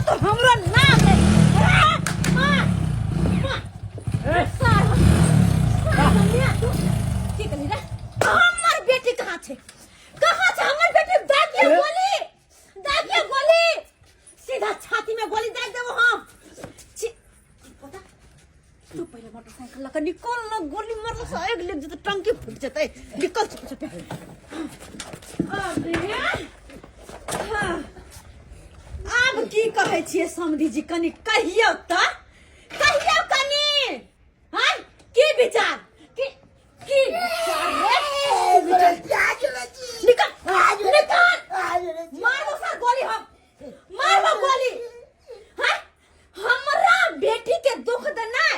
तो हमरो नाम है। माँ, माँ, सार, सार, मम्मी, तू की कहली रे? हमर बेटी कहाँ छै? कहाँ छै हमर बेटी? दागिए गोली, दागिए गोली, सीधा छाती में गोली दाग देबो हम। छी, पता तू पहिले मोटरसाइकिल लऽ कऽ निकल न, गोली मारल से आगि लागि जेतै, टंकी फूटि जेतै। निकल चुप चुप। अरे हाँ, आब की कहै छियै समधी जी, कनि कहियौ तऽ, कहियौ कनि। हाँ, की विचार, की की विचार रे? निकल निकल, मारबो सर गोली, हम मारबो गोली। हाँ, हमरा बेटी के दुख देनाय,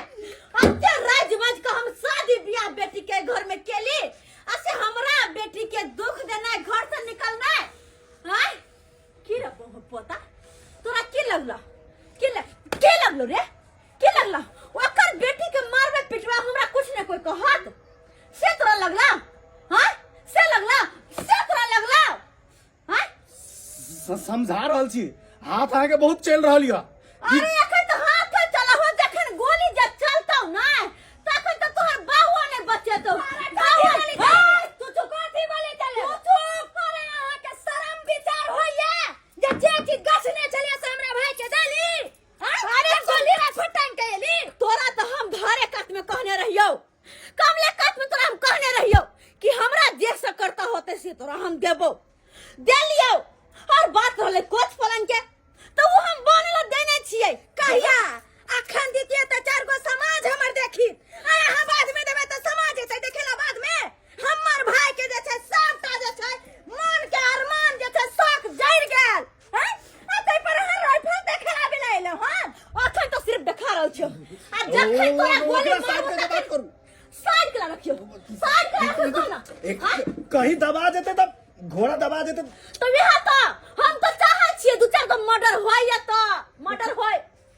अते राज बाज के हम शादी बियाह बेटी के घर में केली, आ से हमरा बेटी के दुख देनाय, घर से निकलनाय। हाँ, की रे पोता, तोरा की लगलो, की लग की लगलो रे, की लगलो? ओकर बेटी के मारबे पिटबे, हमरा कुछ नहीं कोई कहत, से तोरा लगला? हाँ, से लगला, से तोरा लगला? हाँ, समझा रहल छी, हाथ अहाँके बहुत चलि रहल यऽ। अरे अखन तऽ हाथ चला हो, जखन गोली जब चलतौ ना तखन तऽ तोहर बाहुआ नहि बचेतौ। बाहुआ, ए, तू चुप, कथी बोले चले? तू चुप। अरे अहाँ के शरम विचार होइया जे जे चीज गछने छलियै से हमरा भाई के देली? अरे गोली राइफल टांग के एली। तोरा तऽ हम धारे कात में कहने रहियौ, कमले कात में तोरा हम कहने रहियौ कि हमरा जे से करता होते से तोरा हम देबो, देलियौ। और बात रहलै कोच पलंग के, तऽ ओ हम बने ला देने छियै। कहिया अखन दितियै तऽ चारि गो समाज हमर देखी, आ अहाँ बाद में देबै तऽ समाज एतै देखे ला बाद में? हमर भाई के जे छै सबटा जे छै मन के अरमान जे छै शौक जरि गेल हैं, आ ताहि पर अहाँ राइफल देखे ला भी नहि एलहुँ हन। अखन तऽ सिर्फ देखा रहल छियौ, आ जखन तोरा ओ, गोली ओकरा साइड मारबो कऽ के बात तखन करू। साइड के रखियो, साइड के रखियो ना। एक कहीं दबा जेतै तब घोड़ा दबा जेतै। तो वएह तऽ हम तऽ चाहै छियै दू चारि गो मर्डर होय, या तऽ मर्डर होय।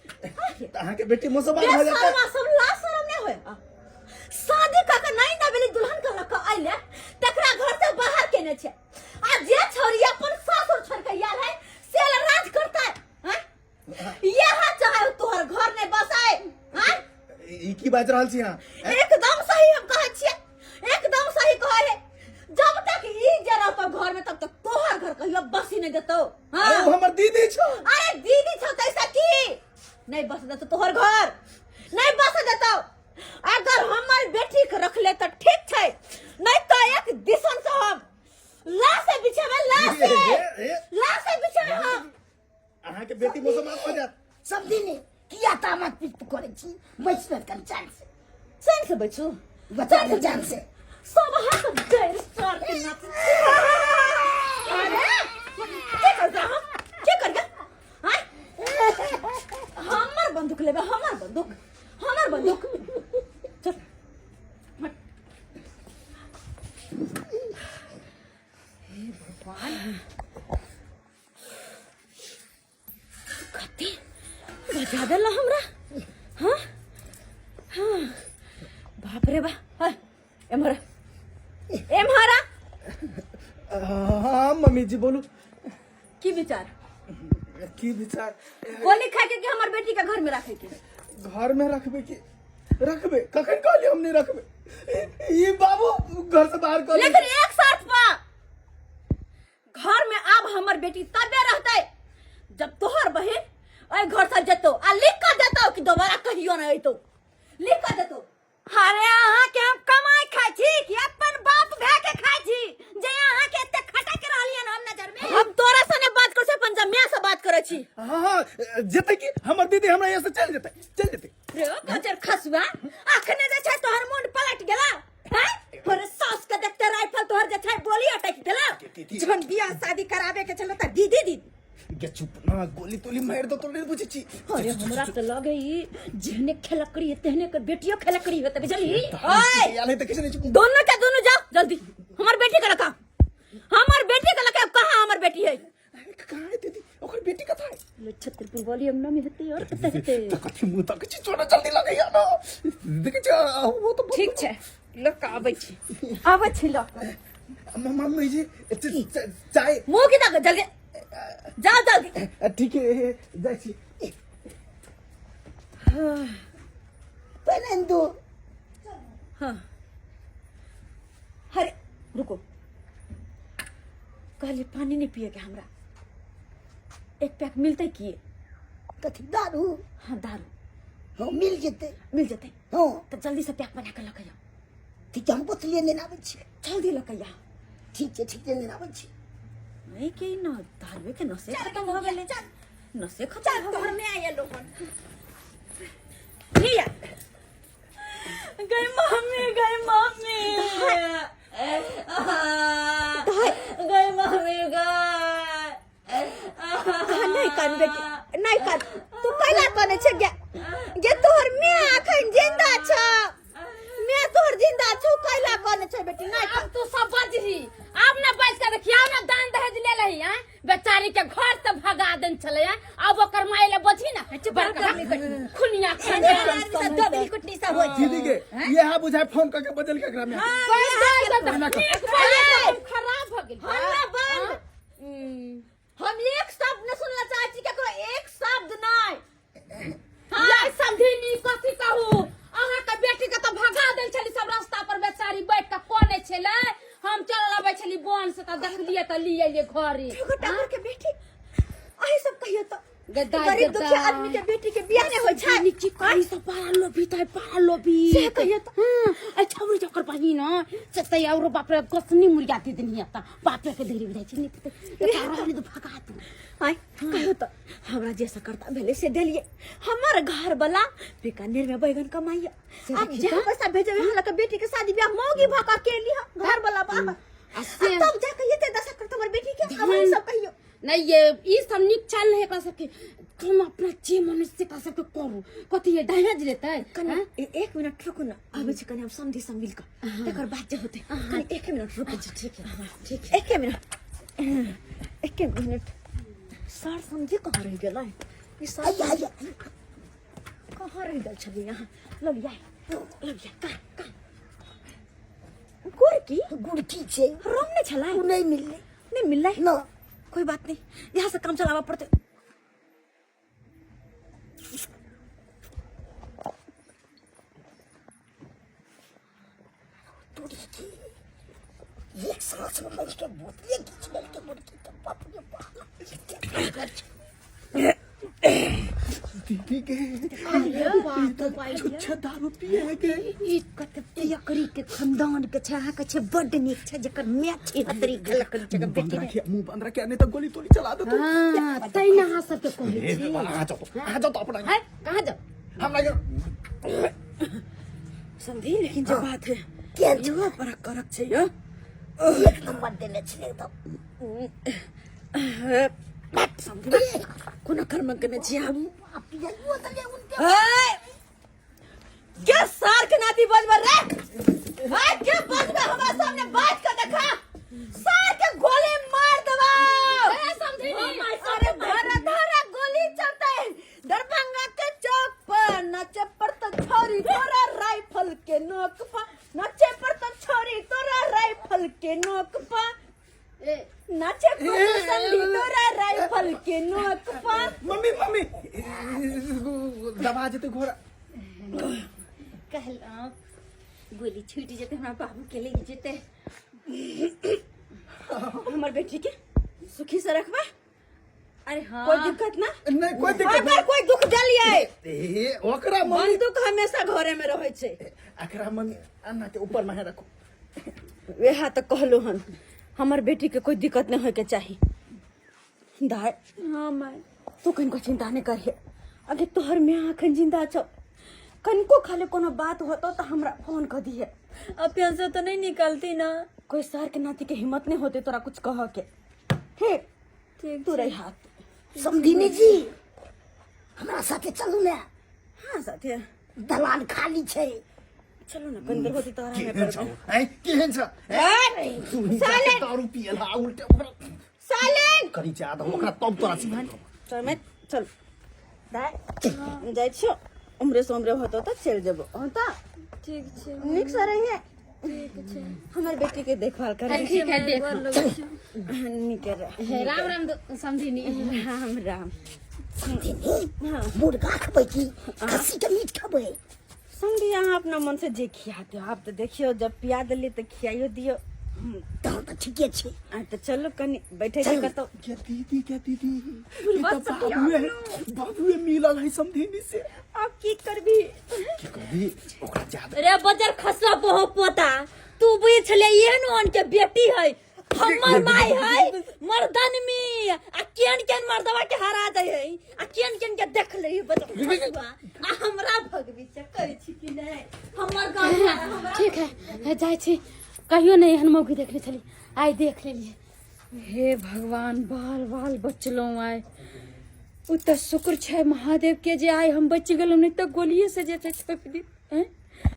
तऽ अहाँके बेटी मुसलमान भऽ जेतै। बेशर्मा सब, ला शरम नहि होय। शादी कऽ के नहीं नवेली दुल्हन के लऽ कऽ अइले, तकरा घर से बाहर केने छै, आ जे छौरी अपन सासुर छोड़ के आयल है से लए राज करतै? हैं, यह चाहे तोहर घर नहीं बसाए? हैं, ई की बाजि रहल छी अहाँ? एकदम सही हम कहै छियै, एकदम सही कहै है। जब तक ई जे रहतौ घर में तब तक तोहर घर कहियो बसी नहीं देतौ। हाँ, अरे ओ हमर दीदी छौ। अरे दीदी छौ तैसा की नहीं बस देतौ तोहर घर, नहीं बस देतौ। अगर हमर बेटी के रखले तो ठीक छै, नहीं तो एक दिसन से हम लाश से बिछेबै, लाश से, ए, ए, लाश से बिछेबै हम। अहाँके बेटी मुसलमान भऽ जायत। सब दिन किया तामत पित्त करै छी? बैस ने कनि चैन से। चैन से बैठू। बचा दे चैन से। सब हाथ गैर सर के नाच। अरे की कर रहा हम, की कर गया? आय, हमर बंदूक लेबे? हमर बंदूक, हमर बंदूक, चल हट। हे भगवान, कते बजा देला हमरा। हाँ हाँ, बाप रे बा। हाय, एम्हर एम्हर आ। हाँ मम्मी जी, बोलू। की विचार? की विचार? गोली खाए के कि हमर बेटी के घर में रखे के? घर में रखबे की रखबे? कखन कहलियै हम नहीं रखबे? ई बाबू घर से बाहर कर। लेकिन एक शर्त पर, घर में आब हमर बेटी तबे रहतै जब तोहर बहिन एहि घर से जेतौ आ लिख के देतौ कि दोबारा कहियो ना अयतौ, लिख के देतौ। अरे अहाँ के हम कमाई खाइ छी कि अपन बाप भए के खाइ छी जे अहाँ के एते खटक रहलियन हम नजर में? हम तोरा से नहीं बात करै छी, अपन जमिया से बात करै छी। हाँ हाँ, जेतै कि हमर दीदी हमरा यहाँ से चलि जेतै, चलि जेतै। रे गजर खसुआ, अखने जे छै तोहर मुंड पलट गेला हैं? तोहर सास के देखते राइफल तोहर जे छै बोली अटक गेला। दीदी। जखन बियाह शादी कराबे के छलो त दीदी दीदी। गे चुप ना, गोली तोली मारि दो तो नहीं बुझै छी। अरे हमरा त लगे ई जेहने खेलकड़ी है तेहने के बेटियो खेलकड़ी होते, बुझली? ओए! यार नहीं तो किसी नहीं। दोनों के दोनों जाओ जल्दी, हमर बेटी के लका, हमर बेटी के लका। कहाँ हमर बेटी है? कहाँ है दीदी? ओकर बेटी कहाँ है? ले छतरपुर वाली अंगना में हेतै और कतऽ हेतै? तऽ कथी मुँह तक छी? छोड़ा, जल्दी लगैया ना, देखै छी वो तो। ठीक छै, लऽ कऽ आबै छी, आबै छी लऽ कऽ। मम्मी जी, चाय। मुंह की तक जल्दी। जाओ जल्दी। ठीक है, जाइ छी। पहले दो। हाँ, अरे रुको, कहलिए पानी नहीं पिए के हमरा, एक पैक मिलते की? कथी, दारू? हाँ, दारू। हाँ, मिल जेतै। मिल जेतै? हाँ। तो जल्दी से पैक बना के लऽ के आउ। ठीक छै, हम बोतलिए नेने आबै छी। जल्दी लऽ के आउ। ठीक छै, ठीक छै, नेने आबै छी। नहीं के न दारुए के नशे चल खत्म हो गेलै। चल। नशे खत्म चल। हो तोहर गेलै। में आयल हन। लिया। गई मम्मी, गई मम्मी, गई मम्मी, गई। नहीं कान बेटी, नहीं कान। तू कैला कने छे गे? गे, तोहर my अखन जिंदा छ, my तोहर जिंदा छौ, कैला कने छे बेटी? नहीं कान। अब तू सब बजही, आब ना बज के देखिया ना। दान दहेज ले लही हैं, बेचारी के घर से भगा देन छले हैं, अब ओकर माय ले बजही ना। बड़का खुनिया खान। दोगली कुटनी सब होइ। दीदी के ये बुझाय फोन करके बदल के एकरा में। खराब हो गेल। हल्ला बंद। हम एक शब्द न सुनना चाहै छी केकरो, एक शब्द नहीं। हाँ समधिनी, कथी कहू, अहाँ के बेटी के तो भगा देल छली सब रास्ता पर, बेचारी बैठ के कोने छले, हम चलल अबै छली बन से तऽ देखलियै तऽ लिए एलियै घरे। एगो टावर के बेटी, अही सब कहियो तो गद्दा गरीब गद्दा। दुखी आदमी के बेटी के बियाह नहीं होइ छै। नीची कही सब पारा लोभी त पारा लोभी। से कहियो तो। हाँ, अच्छा उड़ जाकर बहिन से तै औरो बाप रे कसनी मुर्गा दे देनी त बापे के धीरे बुझाइ छै नहीं त रहले तो भगा दू। आय, कहियो तो, हमरा जे सकरता भेलै से देलियै। हमर घर वाला बीकानेर में बैगन कमाइया। अब जे पैसा भेजबै हमरा के बेटी के शादी बियाह मौगी भऽ कऽ केली ह घर वाला बाप। आ से तब जा कहियो ते दशा करत हमर बेटी के। अब हम सब कहियो। नहीं, ये ई सब नीक चाल नहीं एकरा सबके। तुम अपना जे मन से एकरा सबके करू। कथी है, दहेज लेतै? कनि एक मिनट रुकू न, आबै छी कनि हम समधी संग मिल कऽ, तकर बाद जे होतै। कनि एक मिनट रुकू। अच्छा, ठीक है, ठीक है। एके मिनट, एके मिनट। सर, समझी कहाँ रहि गेलै ई सर? आइया आइया। कहाँ रहि गेल छलियै यहाँ? लगिया, लगिया, कहाँ कहाँ गुड़की? गुड़की छै। रंग नहि छलै? ओ नहि मिललै। नहीं मिललै? न। कोई बात नहीं, यहाँ से काम चलावा पड़ते। तोरी के, एक सांस में बैठ के बोतले खींच लेलकै मुर्गी के। बाप रे बाप। दीदी के ई तो छुच्छा दारू पिए है के। ई कते करी के खानदान के छै अहाँके छै, बड्ड नीक छै, जकर माय छै हतरी गलक छै मुंह बंद बेटी। रखिए, मुंह बंद रखिए, नहीं तो गोली तोली चला दे तू। हाँ, तै ना अहाँ सबके कहै ए, छी। आ जाओ, आ जाओ तो अपना। है, कहाँ जाओ? हमरा के समझी, लेकिन जो बात है केहन छै? युवा बड़ा कड़क छै यो। एक नंबर देने छलै एकदम। समझी, कोनो कर्म केने छी हम। आ पियाइयो देलियै उनके। ए, क्या सार के नाती बजबे रे? हाय, के बजबे? हमरा सामने बाज के देखा, सार के गोली मार देबा। ए समधिनी। अरे धरा धरा गोली चलते। दरभंगा के चौक पर नाचे पर तो छोरी तोरा राइफल के नोक पर, नाचे पर तो छोरी तोरा राइफल के नोक पर, ए नाचे पर तो संगी तोरा राइफल के नोक पर। मम्मी, मम्मी, दबा जेते घोड़ा। कहलहुँ गोली छूटि जेतै, हमरा बाबू के लागि जेतै। हमर बेटी के सुखी से रखबे। अरे हाँ। कोई दिक्कत ना? नहीं, कोई दिक्कत अगर कोई दुख देलियै, ए, ओकरा मम्मी बंदूक हमेशा घरे में रहै छै। एकरा मम्मी अन्ना के ऊपर में रखो। वएह तऽ कहलहुँ हन, हमर बेटी के कोई दिक्कत नहीं होय के चाही। दाय। हाँ माय। तू कनिको चिंता नहीं करिहे। अगे तोहर माय अखन जिंदा छौ। कनिको खाली कोनो बात होतो तऽ हमरा फोन कऽ दिहे। अब पैसा तो नहीं निकलती ना? कोई सर के नाती के हिम्मत नहीं होते तोरा कुछ कह के। ठीक? ठीक। तू रही हाथ। समधिनी जी, हमरा साथे चलू ने। हाँ, साथे। दलान खाली छै। चलो ना, कनि देर होती तोहरा में। केहन छौ? हैं, केहन छ? तू ही जाके दारू पियला उल्टे ओकरा साइलेंट। करी चाह दहो ओकरा, तब तोरा सिखाई। चल मैं, चल दाय, जाइ छियौ। उम्रे से उम्रे होतो तऽ चलि जेबो। हँ, तऽ ठीक छै। नीक से रहिहे। हमर बेटी के देखभाल कर ठीक है देख निके रह हे राम राम समधिनी राम राम समधिनी मुर्गा खेबै की खस्सी के मीट खेबै समझी अहाँ अपना मन से जे खिया दियो आब तऽ देखियौ जब पिया देलियै तऽ खियाइयो दियौ तहन तऽ ठीके छै आ तऽ चलू कनि बैठे छी कतौ के दीदी के दीदी ई तऽ बाबुए बाबुए मिलल है समधिनी से आब की करबी की करबी ओकरा ज्यादा रे बजर खसला बहु पोता तू बुझ छले एहन ओहन के बेटी है हमर माय है मर्दनमी आ केन केन मर्दवा के हरा दे है आ केन केन के देख ले बजर खसुआ आ हमरा भगवी से करै छी कि नहि हमर गाँव हमरा ठीक है हे, जाइ छी कहियो नहि एहन मौगी देखने छली आइ देख लेलियै हे भगवान बाल बाल बचलहुँ आइ ओ तऽ शुक्र छै महादेव के जे आइ हम बचि गेलहुँ नहि तऽ गोलिए से जे छै छोपि दी आँय?